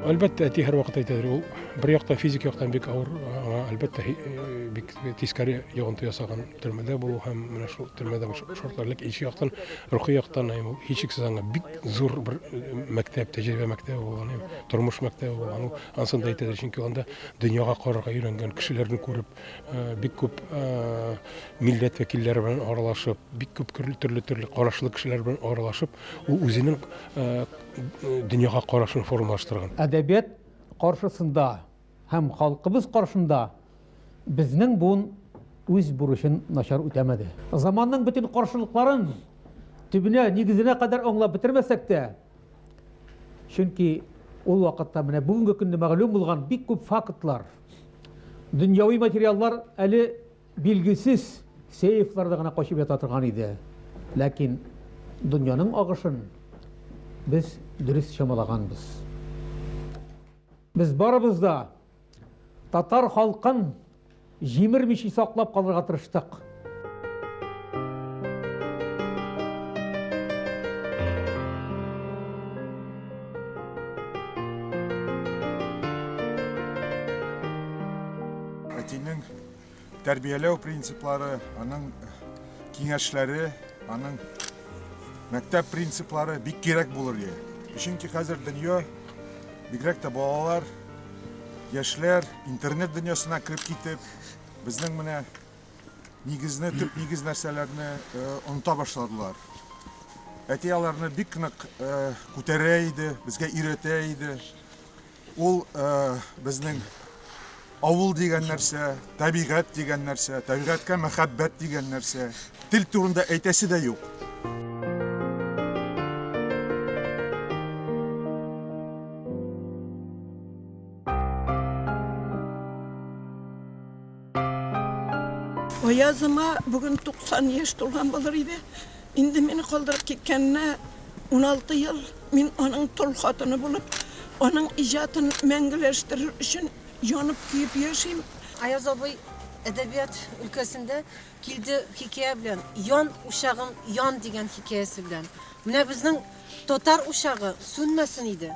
Әлбәттә, әти һәрвакыт әйтәдер, ул бер яктан физик яктан бик авыр, аңа әлбәттә бик тискәре йогынты ясаган төрмәдә булу һәм менә шул төрмәдә шартлар, ләкин икенче яктан рухи яктан ул һичшиксез аңа бик зур бер мәктәп, тәҗрибә мәктәбе булган, тормыш мәктәбе булган. Ул анысын да әйтәдер, чөнки анда дөньяга карарга өйрәнгән, кешеләрне күреп, бик күп милләт вәкилләре белән аралашып, бик күп төрле-төрле карашлы кешеләр белән аралашып, ул үзенең дөньяга карашын формалаштырган. Әдәбият каршысында һәм халкыбыз каршында безнең буын үз бурычын начар үтәмәде. Заманның бөтен каршылыкларын төбенә, нигезенә кадәр аңлап бетермәсәк тә, чөнки ул вакытта менә бүгенге көнне мәгълүм булган бик күп фактлар, дөньяви материаллар әле Билгесез сейфларда гына качып ята торган иде. Ләкин дөньяның агышын без дөрес чамалаганбыз. Без барыбыз да татар халкын җимермичә саклап калырга тырыштык. Әтинең Тәрбияләү принциплары, аның киңәшләре, аның мәктәп принциплары бик кирәк булыр иде. Чөнки хәзер дөнья, бигрәк тә балалар, яшьләр интернет дөньясына кереп китеп, безнең менә нигезне, төп нигез нәрсәләрне э, оныта башладылар. Әти аларны бик нык э, күтәрә иде, безгә өйрәтә иде. Ул безнең авыл дигән нәрсә, табигать дигән нәрсә, табигатькә мәхәббәт дигән нәрсә. Тел турында әйтәсе дә юк. Аязыма бүген 90 яшь тулган булыр иде. Инде мине калдырып киткәненә 16 ел. Мин аның тол хатыны булып, аның иҗатын мәңгеләштерер өчен янып-көеп яшим. Аяз абый әдәбият өлкәсендә килде хикәя белән, Ян, учагым, ян дигән хикәясе белән. Менә безнең татар учагы сүнмәсен иде.